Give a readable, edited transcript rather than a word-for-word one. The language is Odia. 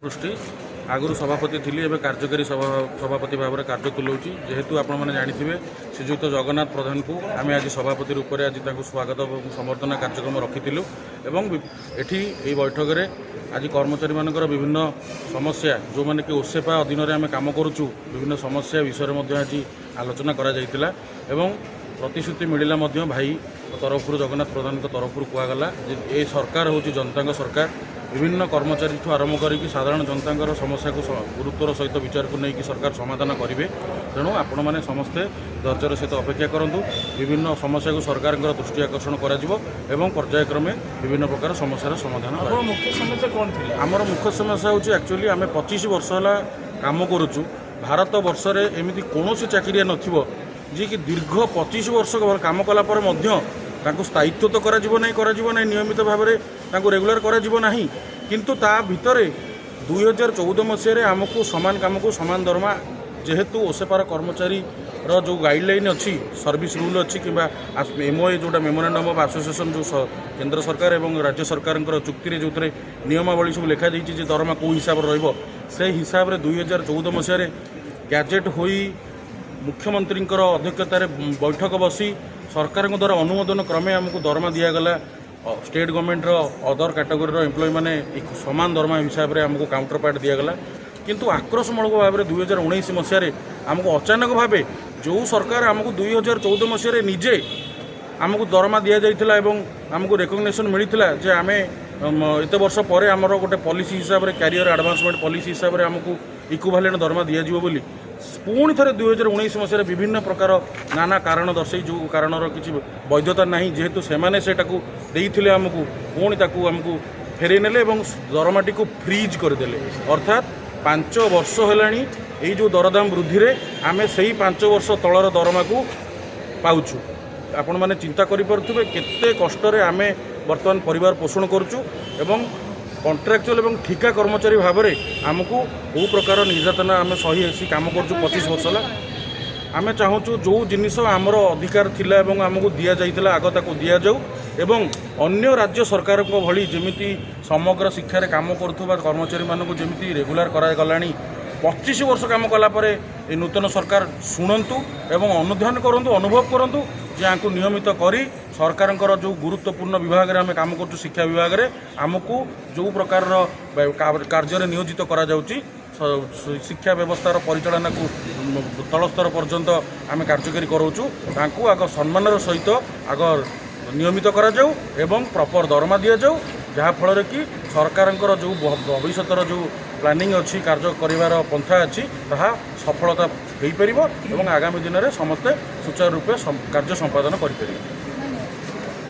ପୃଷ୍ଟି। ଆଗରୁ ସଭାପତି ଥିଲି, ଏବେ କାର୍ଯ୍ୟକାରୀ ସଭାପତି ଭାବରେ କାର୍ଯ୍ୟ ତୁଲାଉଛି। ଯେହେତୁ ଆପଣମାନେ ଜାଣିଥିବେ, ଶ୍ରୀଯୁକ୍ତ ଜଗନ୍ନାଥ ପ୍ରଧାନଙ୍କୁ ଆମେ ଆଜି ସଭାପତି ରୂପରେ ଆଜି ତାଙ୍କୁ ସ୍ୱାଗତ ଏବଂ ସମ୍ବର୍ଦ୍ଧନା କାର୍ଯ୍ୟକ୍ରମ ରଖିଥିଲୁ ଏବଂ ଏଠି ଏହି ବୈଠକରେ ଆଜି କର୍ମଚାରୀମାନଙ୍କର ବିଭିନ୍ନ ସମସ୍ୟା, ଯେଉଁମାନେ କି ଓସେପା ଅଧୀନରେ ଆମେ କାମ କରୁଛୁ, ବିଭିନ୍ନ ସମସ୍ୟା ବିଷୟରେ ମଧ୍ୟ ଆଜି ଆଲୋଚନା କରାଯାଇଥିଲା ଏବଂ ପ୍ରତିଶ୍ରୁତି ମିଳିଲା ମଧ୍ୟ ଭାଇ ତରଫରୁ, ଜଗନ୍ନାଥ ପ୍ରଧାନଙ୍କ ତରଫରୁ କୁହାଗଲା ଯେ ଏ ସରକାର ହେଉଛି ଜନତାଙ୍କ ସରକାର। ବିଭିନ୍ନ କର୍ମଚାରୀଠୁ ଆରମ୍ଭ କରିକି ସାଧାରଣ ଜନତାଙ୍କର ସମସ୍ୟାକୁ ଗୁରୁତ୍ୱର ସହିତ ବିଚାରକୁ ନେଇକି ସରକାର ସମାଧାନ କରିବେ। ତେଣୁ ଆପଣମାନେ ସମସ୍ତେ ଧୈର୍ଯ୍ୟର ସହିତ ଅପେକ୍ଷା କରନ୍ତୁ। ବିଭିନ୍ନ ସମସ୍ୟାକୁ ସରକାରଙ୍କର ଦୃଷ୍ଟି ଆକର୍ଷଣ କରାଯିବ ଏବଂ ପର୍ଯ୍ୟାୟକ୍ରମେ ବିଭିନ୍ନ ପ୍ରକାର ସମସ୍ୟାର ସମାଧାନ କରାଯିବ। ଆପଣ ମୁଖ୍ୟ ସମସ୍ୟା କ'ଣ ଥିଲା? ଆମର ମୁଖ୍ୟ ସମସ୍ୟା ହେଉଛି, ଆକ୍ଚୁଆଲି ଆମେ 25 ବର୍ଷ ହେଲା କାମ କରୁଛୁ। ଭାରତ ବର୍ଷରେ ଏମିତି କୌଣସି ଚାକିରିଆ ନଥିବ, ଯିଏକି ଦୀର୍ଘ 25 ବର୍ଷ କାମ କଲା ପରେ ମଧ୍ୟ ତାଙ୍କୁ ସ୍ଥାୟିତ୍ୱ ତ କରାଯିବ ନାହିଁ, କରାଯିବ ନାହିଁ, ନିୟମିତ ଭାବରେ ତାଙ୍କୁ ରେଗୁଲାର କରାଯିବ ନାହିଁ। କିନ୍ତୁ ତା ଭିତରେ 2014 ମସିହାରେ ଆମକୁ ସମାନ କାମକୁ ସମାନ ଦରମା, ଯେହେତୁ ଓସେପାର କର୍ମଚାରୀର ଯେଉଁ ଗାଇଡ଼ଲାଇନ୍ ଅଛି, ସର୍ଭିସ୍ ରୁଲ୍ ଅଛି କିମ୍ବା ଏମ୍ଓଏ ଯେଉଁଟା ମେମୋରାଣ୍ଡମ୍ ଅଫ୍ ଆସୋସିଏସନ୍, ଯେଉଁ କେନ୍ଦ୍ର ସରକାର ଏବଂ ରାଜ୍ୟ ସରକାରଙ୍କର ଚୁକ୍ତିରେ ଯେଉଁଥିରେ ନିୟମାବଳୀ ସବୁ ଲେଖାଯାଇଛି ଯେ ଦରମା କେଉଁ ହିସାବରେ ରହିବ, ସେ ହିସାବରେ 2014 ମସିହାରେ ଗ୍ୟାଜେଟ୍ ହୋଇ, ମୁଖ୍ୟମନ୍ତ୍ରୀଙ୍କର ଅଧ୍ୟକ୍ଷତାରେ ବୈଠକ ବସି, ସରକାରଙ୍କ ଦ୍ୱାରା ଅନୁମୋଦନ କ୍ରମେ ଆମକୁ ଦରମା ଦିଆଗଲା। ଷ୍ଟେଟ୍ ଗଭର୍ଣ୍ଣମେଣ୍ଟର ଅଦର କାଟେଗୋରୀର ଏମ୍ପ୍ଲୟୀମାନେ ସମାନ ଦରମା ହିସାବରେ ଆମକୁ କାଉଣ୍ଟର ପାର୍ଟ ଦିଆଗଲା। କିନ୍ତୁ ଆକ୍ରୋଶମୂଳକ ଭାବରେ 2019 ମସିହାରେ ଆମକୁ ଅଚାନକ ଭାବେ, ଯେଉଁ ସରକାର ଆମକୁ 2014 ମସିହାରେ ନିଜେ ଆମକୁ ଦରମା ଦିଆଯାଇଥିଲା ଏବଂ ଆମକୁ ରେକଗ୍ନେସନ୍ ମିଳିଥିଲା ଯେ ଆମେ ଏତେ ବର୍ଷ ପରେ ଆମର ଗୋଟେ ପଲିସି ହିସାବରେ, କ୍ୟାରିୟର ଆଡ଼ଭାନ୍ସମେଣ୍ଟ ପଲିସି ହିସାବରେ ଆମକୁ ଇକ୍ୱିଭାଲେଣ୍ଟ ଦରମା ଦିଆଯିବ ବୋଲି, ପୁଣି ଥରେ 2019 ମସିହାରେ ବିଭିନ୍ନ ପ୍ରକାର ନାନା କାରଣ ଦର୍ଶାଇ, ଯେଉଁ କାରଣର କିଛି ବୈଧତା ନାହିଁ, ଯେହେତୁ ସେମାନେ ସେଟାକୁ ଦେଇଥିଲେ ଆମକୁ, ପୁଣି ତାକୁ ଆମକୁ ଫେରେଇ ନେଲେ ଏବଂ ଦରମାଟିକୁ ଫ୍ରିଜ୍ କରିଦେଲେ। ଅର୍ଥାତ୍ 5 ବର୍ଷ ହେଲାଣି, ଏଇ ଯେଉଁ ଦରଦାମ ବୃଦ୍ଧିରେ ଆମେ ସେଇ 5 ବର୍ଷ ତଳର ଦରମାକୁ ପାଉଛୁ। ଆପଣମାନେ ଚିନ୍ତା କରିପାରୁଥିବେ କେତେ କଷ୍ଟରେ ଆମେ ବର୍ତ୍ତମାନ ପରିବାର ପୋଷଣ କରୁଛୁ ଏବଂ କଣ୍ଟ୍ରାକ୍ଚୁଆଲ ଏବଂ ଠିକା କର୍ମଚାରୀ ଭାବରେ ଆମକୁ କେଉଁ ପ୍ରକାର ନିର୍ଯାତନା ଆମେ ସହି ଆସି କାମ କରୁଛୁ 25 ବର୍ଷ ହେଲା। ଆମେ ଚାହୁଁଛୁ, ଯେଉଁ ଜିନିଷ ଆମର ଅଧିକାର ଥିଲା ଏବଂ ଆମକୁ ଦିଆଯାଇଥିଲା, ଆଗ ତାକୁ ଦିଆଯାଉ ଏବଂ ଅନ୍ୟ ରାଜ୍ୟ ସରକାରଙ୍କ ଭଳି ଯେମିତି ସମଗ୍ର ଶିକ୍ଷାରେ କାମ କରୁଥିବା କର୍ମଚାରୀମାନଙ୍କୁ ଯେମିତି ରେଗୁଲାର କରାଗଲାଣି 25 ବର୍ଷ କାମ କଲା ପରେ, ଏ ନୂତନ ସରକାର ଶୁଣନ୍ତୁ ଏବଂ ଅନୁଧ୍ୟାନ କରନ୍ତୁ, ଅନୁଭବ କରନ୍ତୁ ଯେ ୟାଙ୍କୁ ନିୟମିତ କରି ସରକାରଙ୍କର ଯେଉଁ ଗୁରୁତ୍ୱପୂର୍ଣ୍ଣ ବିଭାଗରେ ଆମେ କାମ କରୁଛୁ, ଶିକ୍ଷା ବିଭାଗରେ ଆମକୁ ଯେଉଁ ପ୍ରକାରର କାର୍ଯ୍ୟରେ ନିୟୋଜିତ କରାଯାଉଛି, ଶିକ୍ଷା ବ୍ୟବସ୍ଥାର ପରିଚାଳନାକୁ ତଳ ସ୍ତର ପର୍ଯ୍ୟନ୍ତ ଆମେ କାର୍ଯ୍ୟକାରୀ କରାଉଛୁ, ତାଙ୍କୁ ଆଗ ସମ୍ମାନର ସହିତ ଆଗ ନିୟମିତ କରାଯାଉ ଏବଂ ପ୍ରପର ଦରମା ଦିଆଯାଉ, ଯାହାଫଳରେ କି ସରକାରଙ୍କର ଯେଉଁ ଭବିଷ୍ୟତର ଯେଉଁ ପ୍ଲାନିଂ ଅଛି, କାର୍ଯ୍ୟ କରିବାର ପନ୍ଥା ଅଛି, ତାହା ସଫଳତା ହୋଇପାରିବ ଏବଂ ଆଗାମୀ ଦିନରେ ସମସ୍ତେ ସୁଚାରୁ ରୂପେ କାର୍ଯ୍ୟ ସମ୍ପାଦନ କରିପାରିବେ।